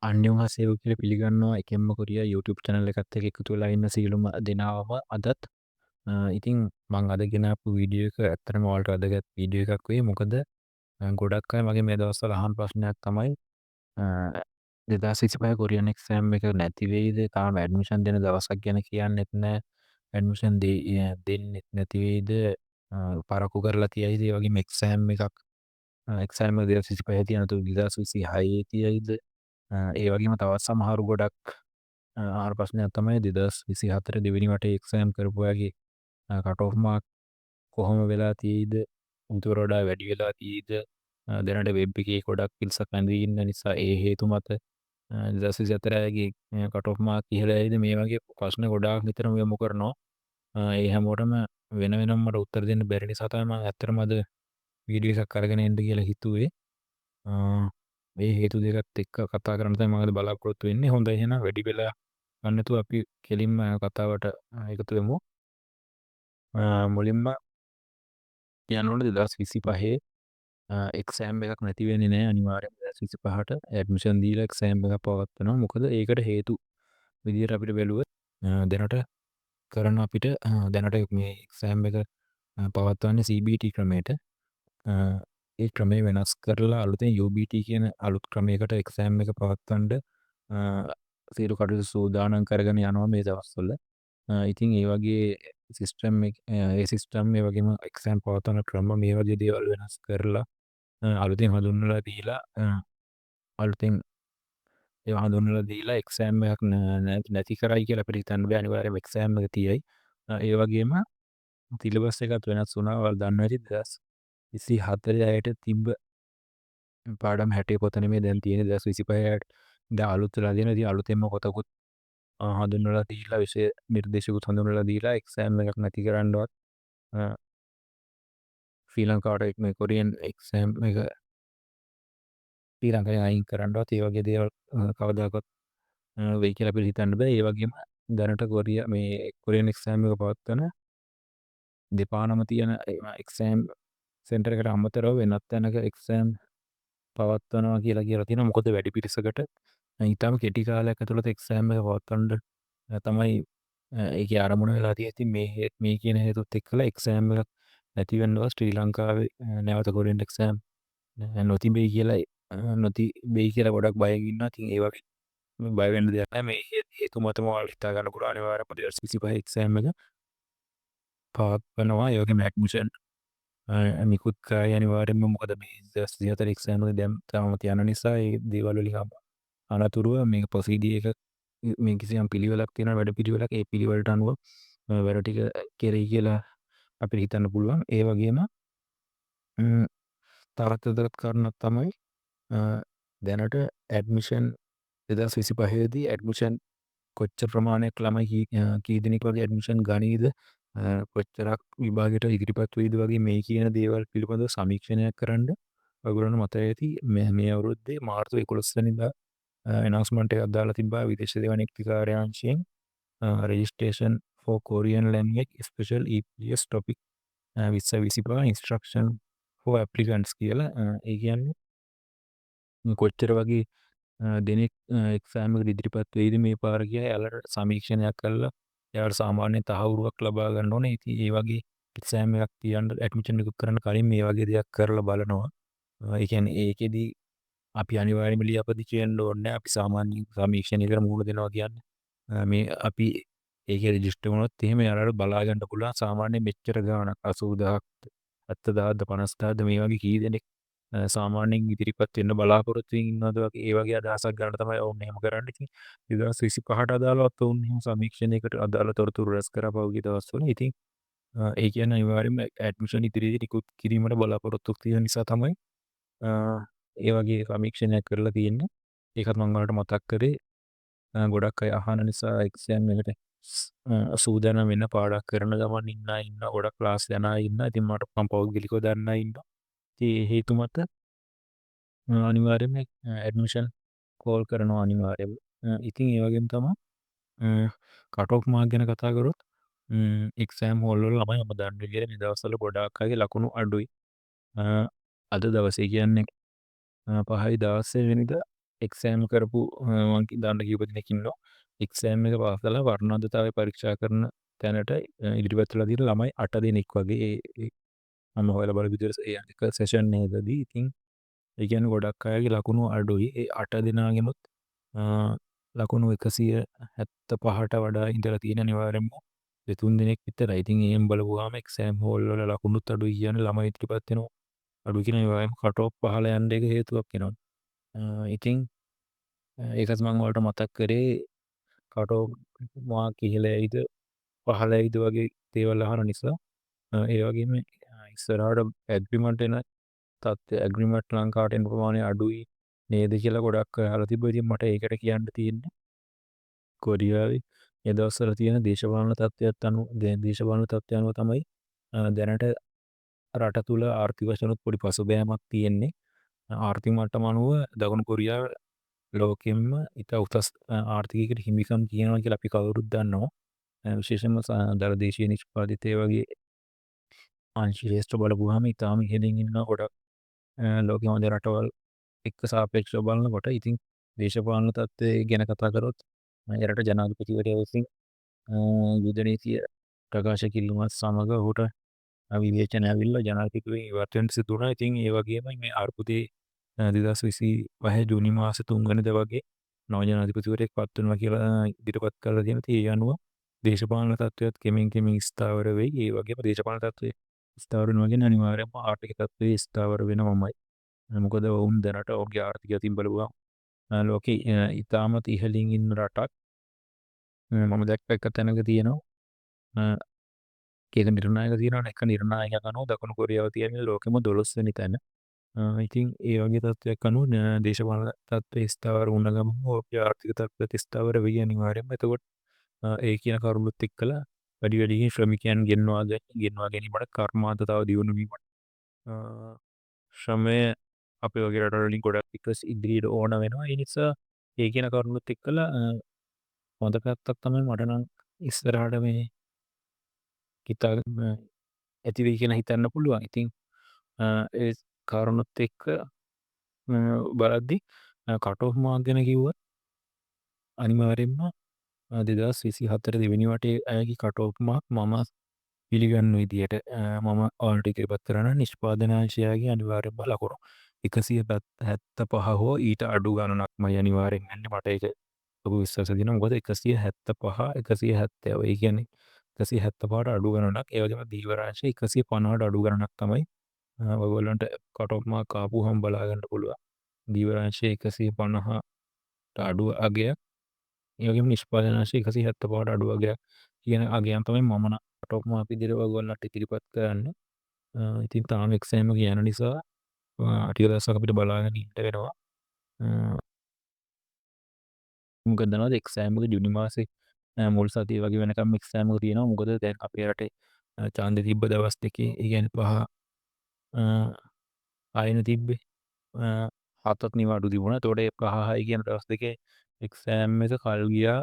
안녕하세요 කියලා පිළිගන්නවා එකෙන්ම Korea YouTube channel එකත් එක්ක එකතු වෙලා ඉන්න සියලුම දෙනාවම අදත්. ඉතින් මං අද ගෙනාපු වීඩියෝ එක ඇත්තටම ඔයාලට වැදගත් වීඩියෝ එකක් වෙයි. මොකද ගොඩක් අය මගෙන් මේ දවස්වල අහන ප්‍රශ්නයක් තමයි, 2025 කොරියන් එක්සෑම් එක නැති වෙයිද? තාම ඇඩ්මිෂන් දෙන දවසක් ගැන කියන්නෙත් නෑ. ඇඩ්මිෂන් දෙන්නෙත් නැති වෙයිද? පරක්කු කරලා තියයිද? ඒ වගේම එක්සෑම් එක 2025 තියන තුරු 2026 තියයිද? ඒ වගේම තවත් සමහරු ගොඩක් අහන ප්‍රශ්නයක් තමයි, 2024 දෙවෙනි වටේ එක්සෑම් කරපු අයගේ කට් ඔෆ් මාක් කොහොම වෙලා තියෙයිද? ඊට වඩා වැඩි වෙලා තියෙයිද? දැනට වෙබ් එකේ ගොඩක් පිරිසක් රැඳී ඉන්න නිසා ඒ හේතු මත 2024 අයගේ කට් ඔෆ් මාක් ඉහළ යයිද? මේ වගේ ප්‍රශ්න ගොඩාක් නිතරම යොමු කරනවා. ඒ හැමෝටම වෙන වෙනම මට උත්තර දෙන්න බැරි නිසා තමයි මම ඇත්තටම අද වීඩියෝ එකක් අරගෙන එන්න කියලා හිතුවේ. මේ හේතු දෙකත් එක්ක කතා කරන්න තමයි මම අද බලාපොරොත්තු වෙන්නේ. හොඳයි, එහෙනම් වැඩි වෙලා ගන්න නැතුව අපි කෙලින්ම කතාවට එකතු වෙමු. මුලින්ම කියන්න ඕනේ, 2025 එක්සෑම් එකක් නැති වෙන්නේ නෑ. අනිවාර්යයෙන්ම 2025ට ඇඩ්මිෂන් දීලා එක්සෑම් එකක් පවත්වනවා. මොකද ඒකට හේතු විදියට අපිට බැලුවොත්, දැනට කරන අපිට දැනට මේ එක්සෑම් එක පවත්වන්නේ CBT ක්‍රමයට. ඒ ක්‍රමය වෙනස් කරලා අලුතෙන් UBT කියන අලුත් ක්‍රමයකට එක්සෑම් එක පවත්වන්න සියලු කටයුතු සූදානම් කරගෙන යනවා මේ දවස්වල. ඉතින් ඒ වගේ සිස්ටම් එක, ඒ සිස්ටම්, ඒ වගේම එක්සෑම් පවත්වන ක්‍රම, මේ වගේ දේවල් වෙනස් කරලා අලුතෙන් හඳුන්වලා දීලා, අලුතෙන් ඒවා හඳුන්වලා දීලා එක්සෑම් එකක් නැති කරයි කියලා අපිට හිතන්න බෑ. අනිවාර්යයෙන්ම එක්සෑම් එක තියෙයි. ඒ වගේම සිලබස් එකත් වෙනස් වුණා. ඔයාලා දන්නවා ඇති, 2024 අයට තිබ්බ පාඩම් 60 පොත නෙමෙයි දැන් තියෙන්නේ 2025 අයට. දැන් අලුත් වෙලා තියෙනවා. ඉතින් අලුතෙන්ම පොතකුත් හඳුන්වලා දීලා, විෂය නිර්දේශකුත් හඳුන්වලා දීලා, එක්සෑම් එකක් නැති කරන්නවත්, ශ්‍රී ලංකාවට මේ කොරියන් එක්සෑම් එක ශ්‍රී ලංකාවෙන් අයින් කරන්නවත් ඒ වගේ දේවල් කවදාකවත් වෙයි කියලා අපිට හිතන්න බෑ. ඒ වගේම දැනට කොරියා මේ කොරියන් එක්සෑම් එක පවත්වන දෙපා නම තියෙන එක්සෑම් සෙන්ටර් එකට අමතරව වෙනත් තැනක එක්සෑම් පවත්වනවා කියලා කියලා තියෙනවා. මොකද වැඩි පිරිසකට ඉතාම කෙටි කාලයක් ඇතුළත එක්සෑම් එක පවත්වන්න තමයි ඒකේ අරමුණ වෙලා තියෙන්නේ. ඉතින් මේ මේ කියන හේතුත් එක්කලා එක්සෑම් එකක් නැති වෙන්නවත්, ශ්‍රී ලංකාවේ නැවත කොරියන් එක්සෑම් නොතිබෙයි කියලා ගොඩක් බයෙන් ඉන්නවා. ඉතින් ඒ වගේ බය වෙන්න දෙයක් නෑ. මේ හේතු මතම ඔයාලට හිතා ගන්න පුළුවන් අනිවාර්යයෙන්ම 2025 එක්සෑම් එක පවත්වනවා. ඒ වගේම ඇඩ්මිෂන් නිකුත් කරයි අනිවාර්යයෙන්ම. මොකද මේ 2024 එක්සෑම් එක දැන් තාම යන නිසා ඒ දේවල් වලින් අනතුරුව මේක ප්‍රොසීඩියර් එක, මේ කිසියම් පිළිවෙලක් තියෙනවා, වැඩ පිළිවෙලක්. ඒ පිළිවෙලට අනුව වැඩ ටික කෙරෙයි කියලා අපිට හිතන්න පුළුවන්. ඒ වගේම තවත් වැදගත් කාරණාවක් තමයි, දැනට ඇඩ්මිෂන් 2025 දී ඇඩ්මිෂන් කොච්චර ප්‍රමාණයක් ළමයි, කී දෙනෙක් වගේ ඇඩ්මිෂන් ගනීද, කොච්චරක් විභාගයට ඉදිරිපත් වෙයිද වගේ මේ කියන දේවල් පිළිබඳව සමීක්ෂණයක් කරන්න, ඔයගොල්ලන්ට මතක ඇති මේ මේ අවුරුද්දේ මාර්තු 11 වෙනිදා ඇනවුන්ස්මන්ට් එකක් දාලා තිබ්බා විදේශ සේවා නියුක්ති කාර්යාංශයෙන්, "Registration for Korean language special EPS TOPIK 2025 instruction for applicants" කියලා. ඒ කියන්නේ කොච්චර වගේ දෙනෙක් එක්සෑම් එකට ඉදිරිපත් වෙයිද මේ පාර කියලා එයාලට සමීක්ෂණයක් කරලා එයාලට සාමාන්‍ය තහවුරුවක් ලබා ගන්න ඕනේ. ඉතින් ඒ වගේ එක්සෑම් එකක් තියන්න ඇඩ්මිෂන් එකක් කරන්න කලින් මේ වගේ දෙයක් කරලා බලනවා. ඒ කියන්නේ ඒකෙදි අපි අනිවාර්යයෙන්ම ලියාපදිංචි වෙන්න ඕනේ නෑ. අපි සාමාන්‍යයෙන් සමීක්ෂණයකට මුහුණ දෙනවා කියන්නේ මේ අපි ඒකේ රෙජිස්ටර් වුණොත් එහෙම එයාලට බලා ගන්න පුළුවන් සාමාන්‍යයෙන් මෙච්චර ගාණක්, 80,000ක් 70,000ද 50,000ද මේ වගේ කී දෙනෙක් සාමාන්‍යයෙන් ඉදිරිපත් වෙන්න බලාපොරොත්තු වෙමින් ඉන්නවද වගේ ඒ වගේ අදහසක් ගන්න තමයි ඔවුන් එහෙම කරන්නේ. ඉතින් 2025ට අදාළවත් ඔවුන් එහෙම සමීක්ෂණයකට අදාළ තොරතුරු රැස් කරා පහුගිය දවස්වල. ඉතින් ඒ කියන්නේ අනිවාර්යයෙන්ම ඇඩ්මිෂන් ඉදිරියේදී නිකුත් කිරීමට බලාපොරොත්තුවක් තියෙන නිසා තමයි ඒ වගේ සමීක්ෂණයක් කරලා තියෙන්නේ. ඒකත් මම ඔයාලට මතක් කරේ. ගොඩක් අය අහන නිසා. එක්සෑම් එකට සූදානම් වෙන්න පාඩම් කරන ගමන් ඉන්න අය ඉන්නවා. ගොඩක් ක්ලාස් යන අය ඉන්නවා. ඉතින් මම පෞද්ගලිකව දන්න අය ඉන්නවා. ඉතින් ඒ හේතු මත අනිවාර්යයෙන්ම ඇඩ්මිෂන් කෝල් කරනවා අනිවාර්යයෙන්ම. ඉතින් ඒ වගේම තමයි කට් ඔෆ් මාක් ගැන කතා කරොත්, එක්සෑම් හෝල් වල ළමයි මම දන්න විදියට මේ දවස්වල ගොඩාක් අයගේ ලකුණු අඩුයි. අද දවසේ කියන්නේ 5යි 16 වෙනිදා එක්සෑම් කරපු මං දන්න කීප දෙනෙක් ඉන්නවා. එක්සෑම් එක පාස් කරලා වර්ණන්ධතාවය පරීක්ෂා කරන තැනට ඉදිරිපත් වෙලා තියෙන ළමයි 8 දෙනෙක් වගේ ඒ මම හොයලා බලපු විදිහට ඒ එක සෙෂන් එකකදී. ඉතින් ඒ කියන්නේ ගොඩක් අයගේ ලකුණු අඩුයි. ඒ 8 දෙනාගෙනුත් ලකුණු 175ට වඩා ඉඳලා තියෙන අනිවාර්යෙන්ම දෙතුන් දෙනෙක් විතරයි. ඉතින් එහෙම බලපුවාම එක්සෑම් හෝල් වල ලකුණුත් අඩුයි කියන්නේ ළමයි ඉදිරිපත් වෙනවා අඩුයි කියන අනිවාර්යෙන්ම කට් ඔෆ් පහළ යන්න එක හේතුවක් වෙනවා. ඉතින් ඒකත් මම ඔයාලට මතක් කරේ කට් ඔෆ් මාක් ඉහළ යයිද පහළ යයිද වගේ දේවල් අහන නිසා. ඒ වගේම ඉස්සරහට ඇග්‍රිමන්ට් එන තත්ත්වය, ඇග්‍රිමන්ට් ලංකාවට එන ප්‍රමාණය අඩුයි නේද කියලා ගොඩක් අය අහලා තිබ්බා. ඉතින් මට ඒකට කියන්න තියෙන්නේ කොරියාවේ මේ දවස්වල තියෙන දේශපාලන තත්ත්වයක් අනුව, දේශපාලන තත්ත්වය අනුව තමයි දැනට රට තුල ආර්ථික වශයෙන් පොඩි පසුබෑමක් තියෙන්නේ. ආර්ථික මට්ටම අනුව දකුණු කොරියාව ලෝකෙම්ම ඉතා උසස් ආර්ථිකයකට හිමිකම් තියෙනවා කියලා අපි කවුරුත් දන්නවා. විශේෂයෙන්ම දළ දේශීය නිෂ්පාදිතය වගේ අංශ ශ්‍රේෂ්ඨ බලපුවාම ඉතාම ඉහළින් ඉන්නවා ගොඩක් ලෝකෙ හොඳ රටවල් එක්ක සාපේක්ෂව බලනකොට. ඉතින් දේශපාලන තත්ත්වය ගැන කතා කරොත් එරට ජනාධිපතිවරයා විසින් යුද නීතිය ප්‍රකාශ කිරීමත් සමග ඔහුට විවේචන ඇවිල්ලා ජනාධිපතිවරයා ඉවත් වෙන්න සිදු වුණා. ඉතින් ඒ වගේම මේ අර්බුදේ 2025 ජූනි මාස 3 වෙනිදා වගේ නව ජනාධිපතිවරයෙක් පත් වෙනවා කියලා ඉදිරිපත් කරලා තියෙනවා. ඉතින් ඒ අනුව දේශපාලන තත්ත්වයත් කෙමෙන් කෙමෙන් ස්ථාවර වෙයි. ඒ වගේම දේශපාලන තත්ත්වය ස්ථාවර වෙනවා කියන්නේ අනිවාර්යයෙන්ම ආර්ථික තත්ත්වය ස්ථාවර වෙනවමයි. මොකද ඔවුන් දැනට ඔවුන්ගේ ආර්ථිකය අතින් බලපුවම ලෝකේ ඉතාමත් ඉහළින් ඉන්න රටක්. මම දැක්ක එක තැනක තියෙනවා එක නිර්ණායක තියෙනවනේ, එක නිර්ණායකයක් අනුව දකුණු කොරියාව තියෙන්නේ ලෝකෙම 12 වෙනි තැන. ඉතින් ඒ වගේ තත්ත්වයක් අනුව දේශපාලන තත්ත්වය ස්ථාවර වුණ ගමන් ඔවුන්ගේ ආර්ථික තත්ත්වයත් ස්ථාවර වෙයි අනිවාර්යයෙන්ම. එතකොට ඒ කියන කරුණුත් එක්කලා වැඩි වැඩියෙන් ශ්‍රමිකයන් ගෙන්වා ගැනීමට, කර්මාන්ත තව දියුණු වීමට ශ්‍රමය අපේ වගේ රටවල් වලින් ගොඩක් ඉදිරියට ඕන වෙනවා. ඒ නිසා ඒ කියන කරුණුත් එක්කලා හොඳ පැත්තක් තමයි මට නම් ඉස්සරහට මේ හිතා ඇති වෙයි කියලා හිතන්න පුළුවන්. ඉතින් ඒ කරුණුත් එක්ක බලද්දි කට් ඔෆ් මාක් ගැන කිව්වොත් අනිවාර්යෙන්ම 2024 දෙවෙනි වටේ අයගේ කට් ඔෆ් මාක් මම පිළිගන්න විදියට මම ඔයාලට ඉදිරිපත් කරන නිෂ්පාදන අංශයගේ අනිවාර්යෙන්ම ලකුණු 175 හෝ ඊට අඩු ගණනක්මයි අනිවාර්යෙන් යන්නේ. මට ඒක ලොකු විශ්වාසයක් තියෙනවා. මොකද 175, 170, ඒ කියන්නේ 175ට අඩු ගණනක්. ඒ වගේම ධීවර අංශය 150ට අඩු ගණනක් තමයි ඔයගොල්ලන්ට කට් ඔෆ් මාක් ආපුවහම බලා ගන්න පුළුවන්. ධීවර අංශය 150ට අඩු අගයක්. ඒ වගේම නිෂ්පාදන අංශය 175ට අඩු අගයක් කියන අගයන් තමයි මම නම් කට් ඔෆ් මාක් විදිහට ඔයගොල්ලන්ට ඉදිරිපත් කරන්නේ. ඉතින් තාම එක්සෑම් එක යන නිසා ටික දවසක් අපිට බලාගෙන ඉන්න වෙනවා. මොකද දන්නවද, එක්සෑම් එක ජුනි මාසේ මුල් සතිය වගේ වෙනකම් එක්සෑම් එක තියෙනවා. මොකද දැන් අපේ රටේ ඡන්දෙ තිබ්බ දවස් දෙකේ, ඒ කියන්නේ 5 6නේ තිබ්බේ. හතත් නිවාඩු තිබුණා. එතකොට ඒ 5 6 කියන දවස් දෙකේ එක්සෑම් එක කල් ගියා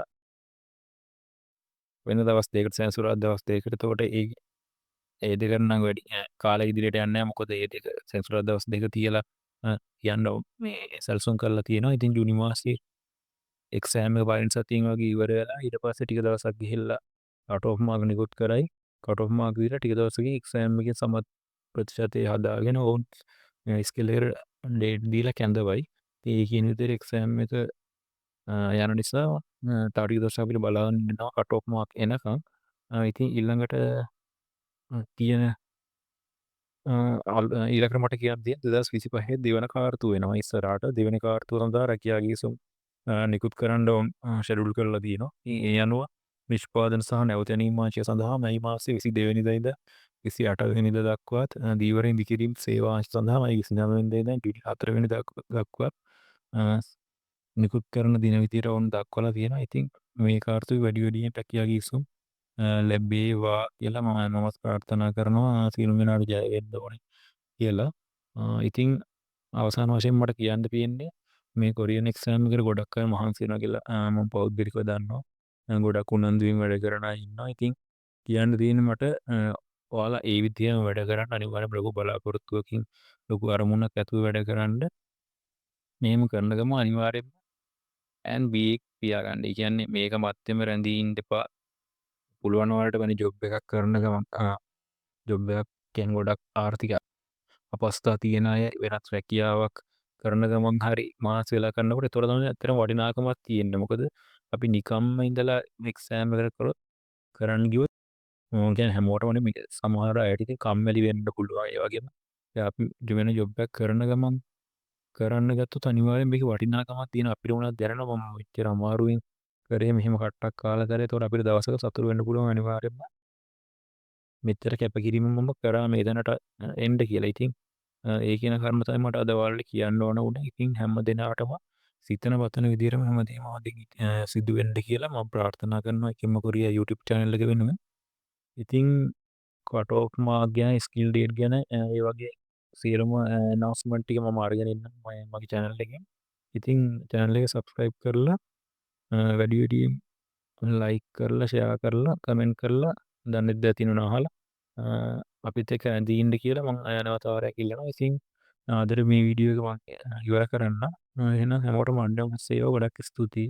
වෙන දවස් දෙකකට, සෙනසුරාදා දවස් දෙකකට. එතකොට ඒ ඒ දෙක නම් වැඩි කාලය ඉදිරියට යන්නේ නැහැ. මොකද ඒ දෙක සෙනසුරාදා දවස් දෙක තියලා යන්න මේ සැලසුම් කරලා තියෙනවා. ඉතින් ජූනි මාසයේ එක්සෑම් එක පළවෙනි සතියෙන් වගේ ඉවර වෙලා ඊට පස්සේ ටික දවසක් ගිහිල්ලා කට් ඔෆ් මාර්ක් නිකුත් කරයි. කට් ඔෆ් මාර්ක් දීලා ටික දවසකින් එක්සෑම් එකේ සමත් ප්‍රතිශතය හදාගෙන ඔවුන් ස්කේල් එකට ඩේට් දීලා කැඳවයි. ඉතින් ඒ කියන විදිහට එක්සෑම් එක යන නිසා තව ටික දවසක් අපිට බලාගෙන ඉන්නවා කට් ඔෆ් මාර්ක් එනකන්. ඉතින් ඊළඟට තියෙන ඊළඟට මට කියන්න තියෙන්නේ 2025 දෙවන කාර්තුව වෙනවා ඉස්සරහට. දෙවෙනි කාර්තුව සඳහා රැකියා ගිවිසුම් නිකුත් කරන්න ඔවුන් ෂෙඩියුල් කරලා තියෙනවා. ඉතින් ඒ අනුව නිෂ්පාදන සහ නැවතැනීම් අංශය සඳහා මැයි මාසයේ 22 වෙනිදා ඉඳන් 28 වෙනිදා දක්වාත්, ධීවර ඉදිකිරීම් සේවා අංශ සඳහා මැයි 29 වෙනිදා ඉඳන් ජූනි 4 වෙනිදා දක්වාත් නිකුත් කරන දින විදියට ඔවුන් දක්වලා තියෙනවා. ඉතින් මේ කාර්තුවේ වැඩි වැඩියෙන් රැකියා ගිවිසුම් ලැබේවා කියලා මමත් ප්‍රාර්ථනා කරනවා, සියලුම දෙනාට ජය වෙන්න ඕනේ කියලා. ඉතින් අවසාන වශයෙන් මට කියන්න තියෙන්නේ මේ කොරියන් එක්සෑම් එකට ගොඩක් අය මහන්සි වෙනවා කියලා මම පෞද්ගලිකව දන්නවා. ගොඩක් උනන්දුවෙන් වැඩ කරන අය ඉන්නවා. ඉතින් කියන්න තියෙන්නේ මට ඔයාලා ඒ විදිහම වැඩ කරන්න. අනිවාර්යයෙන්ම ලොකු බලාපොරොත්තුවකින්, ලොකු අරමුණක් ඇතුව වැඩ කරන්න. මෙහෙම කරන ගමන් අනිවාර්යයෙන්ම ප්ලෑන් B එක තියාගන්න. ඒ කියන්නේ මේක මැත්තේම රැඳී ඉන්න එපා. පුළුවන් ඔයාලට වෙන ජොබ් එකක් කරන ගමන්, ජොබ් එකක් කියන්නේ ගොඩක් ආර්ථික අපහසුතා තියෙන අය වෙනත් රැකියාවක් කරන ගමන් හරි මහන්සි වෙලා කරනකොට ඒතකොට තමයි ඇත්තටම වටිනාකමක් තියෙන්නේ. මොකද අපි නිකම්ම ඉඳලා එක්සෑම් එකකට කරොත් කරන්න ගියොත්, මම කියන්නේ හැමෝටම නෙමෙයි, සමහර අයට ඉතින් කම්මැලි වෙන්න පුළුවන්. ඒ වගේම අපි වෙන ජොබ් එකක් කරන ගමන් කරන්න ගත්තොත් අනිවාර්යෙන් මේකේ වටිනාකමක් තියෙනවා. අපිට උනත් දැනෙනවා මම මෙච්චර අමාරුවෙන් කරේ, මෙහෙම කට්ටක් කාලා කරේ. ඒතකොට අපිට දවසක සතුටු වෙන්න පුළුවන් අනිවාර්යෙන්ම මෙච්චර කැපකිරීම මම කරා මේ තැනට එන්න කියලා. ඉතින් ඒ කියන කරුණ තමයි මට අද ඔයාලට කියන්න ඕන වුණේ. ඉතින් හැම දෙනාටම සිතන පතන විදිහටම හැමදේම හොඳින් සිදු වෙන්න කියලා මම ප්‍රාර්ථනා කරනවා එකම කොරියා YouTube channel එක වෙනුවෙන්. ඉතින් කට් ඔෆ් මාර්ක් ගැන, ස්කිල් ඩේට් ගැන, ඒ වගේ සියලුම ඇනවුන්ස්මන්ට් ටික මම අරගෙන එන්නම් මගේ channel එකෙන්. ඉතින් channel එක subscribe කරලා, වැඩි වැඩියෙන් ලයික් කරලා, ෂෙයා කරලා, කමෙන්ට් කරලා, දන්නේ නැති දේ තියෙනවා නම් අහලා අපිත් එක්ක රැඳී ඉන්න කියලා මං නැවත වාරයක් ඉල්ලනවා. ඉතින් අදට මේ වීඩියෝ එක මං ඉවර කරන්න. එහෙනම් හැමෝටම අන්‍යමස්සේව, ගොඩක් ස්තුතියි.